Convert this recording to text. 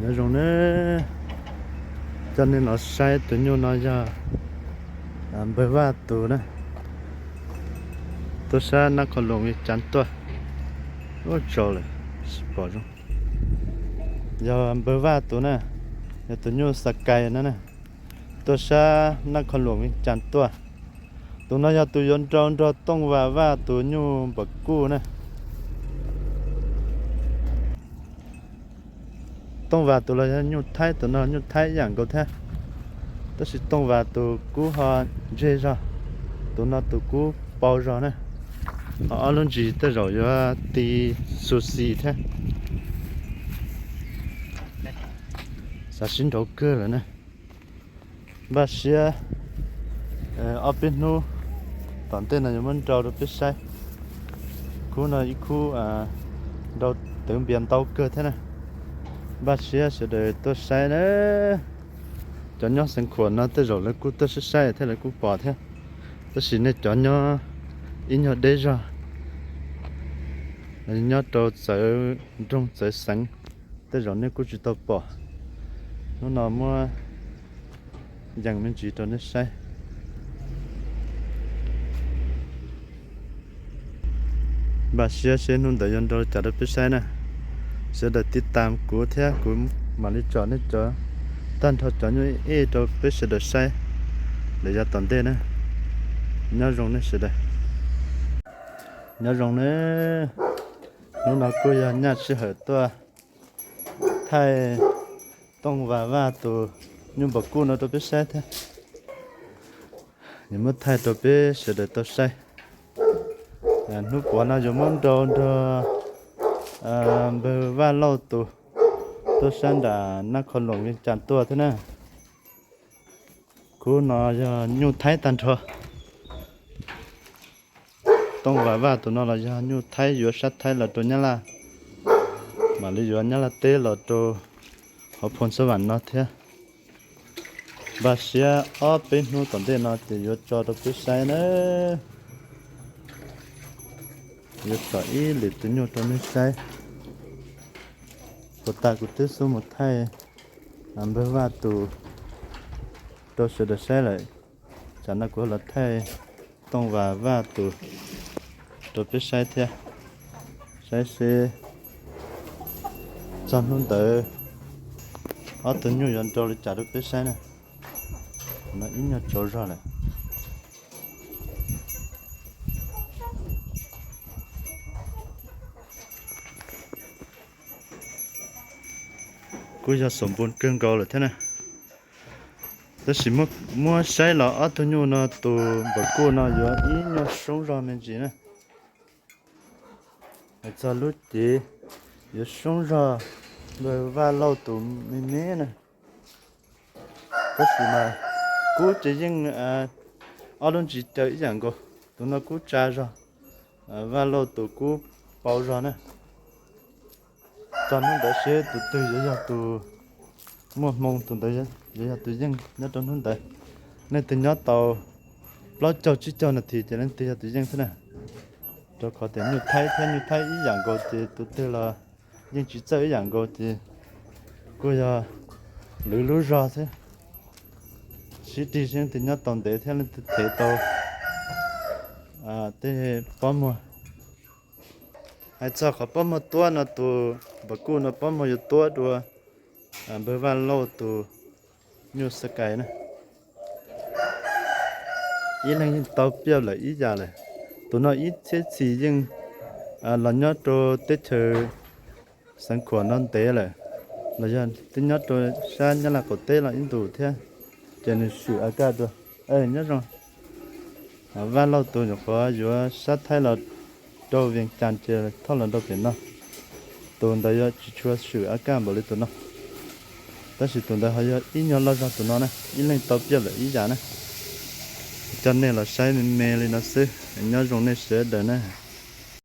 Nyob zoo nawb, coj nej los saib tus nyuj no yog npawg Vaj tus na, tuaj sab Nab Khoj Luam Vias Cas tuaj, ua tsaus lawm tsis pom zoo. Yog npawg Vaj tus na, yog tus nyuj Xas Kais no na, tuaj sab Nab Khoj Luam Vias Cas tuaj. Tus no yog tus yuav nrau nrog Tooj Vas Vaj tus nyuj Npam Kuj na. Tooj Vas tus los yog nyuj Thaib, tus no nyuj Thaib ib yam nkaus thiab, tab sis Tooj Vas tus kub ho ntseg zog, tus no tus kub pau zog na. Ho ob lub ntsis tej zaum yuav ti xu xis thiab. Xav sib nraud kawg lawm na. Npaj siab ob peb hnub tom ntej no yuav muab nrau rau peb saib. Khub no ib khub nrau tawv npias ntau kawg thiab na. Npaj siab sawv daws tuaj saib na. Cov nyob Xeev Khuam no tej zaum lawv kuj tuaj saib saib thiab lawv kuj pom thiab, tab sis nej cov nyob ib nyuag deb zog, nyob rau txawv nroog txawv xeev, tej zaum nej kuj tsis tau pom. Hnub no muab yees me ntsis rau nej saib. Npaj siab seb hnub ntawd yuav nrau cas rau peb saib na. Sawv daws tiv tas kuv thiab kuv mam li tsom nej cov, tag nrho cov nyuj ej rau peb sawv daws saib lawm yav tom ntej na. Nyob zoo nej sawv daws. Nyob zoo nawb, hnub no kuj yog nyaj sij hawm tuaj thaij Tooj Vas Vaj tus nyuj Npam Kuj no rau peb saib thiab. Yuav muab thaij rau peb sawv daws tau saib. Hnub puav no yuav muab nrau nrog npawg Vaj Lauj tus tuaj sab nram Nab Khoj Luam Vias Cas tuaj thiab na. Khub no yog nyuj Thaib tag nrho. Tooj Vas Vaj tus no los yog nyuj Thaib yuav sab Thaib los rau Nyab Laj, mam li yuav Nyab Laj teb los rau hauv Phoo Xab Vam no thiab. Npaj siab ob peb hnub tom ntej no ces yuav tso rau peb saib na. Yuav tsom ib lwm tus nyuj rau nej saib. Puas tas kuv twb xub mus thaij npawg Vaj tus rau sawv daws saib lawm, tsam no kuv los thaij Tooj Vas Vaj tus rau peb saib thiab. Saib seb txog hnub ntawd ob tug nyuj yuav nrau li cas rau peb saib na. No ib nyuag tsaus zog lawm. Kuj yog xom npoo kawg nkaus lawm thiab na. Tab sis muab saib los ob tug nyuj no tus Npam Kuj no yuav ib nyuag soob zog me ntsis na. Hais txog lub cev yuav soob zog npawg Vaj Lauj tus me me na. Tab sis mas kub ces yeej ob lub ntsis caw ib yam nkaus. Tus no kub tsa zog, Vaj Lauj tus kub pau zog na. Txog hnub ntawd seb tus twg yuav yog tus muaj hmoo, tus ntawd yuav yog tus yeej nyob rau hnub ntawd. Leej twg nyob tau plaub caug tsib caug nas this ces leej twg yog tus yeej xwb na. Rau qhov tias nyuj Thaib thiab nyuj Thaib ib yam nkaus ces tus twg los yeej tsis txawj ib yam nkaus ces kuj yog lwv lub zog xwb. Sib tig seb leej twg nyob tau ntev thiab leej twg thev tau tej pob muag. Hais txog qhov pob muag tuab no tus Npam Kuj no pob muag yuav tuab dua npawg Vaj Lauj tus nyuj Xab Kais na. Ib leeg yeej tau piaj lawm ib yam lawm. Tus no ib txhiab txhis yeej los nyob rau teb chaws Xeev Khuam no ntev lawm, los yog twb nyob rau sab Nyab Laj qaum teb los ib ntus thiab, ces nws swm a kaj dua. Nyob zoo. Vaj Lauj tus nyuam qhuav yuav sab Thaib los rau Vias Cas ces thauj los nrau pem no. Tus ntawd yuav tsis tshua swm a kaj npaum li tus no, tab sis tus ntawd ho yog ib nyuag loj zog tus no na, ib leeg tau piaj lawm ib yam na. Coj nej los saib me me li no xwb, nyob zoo nej sawv daws na.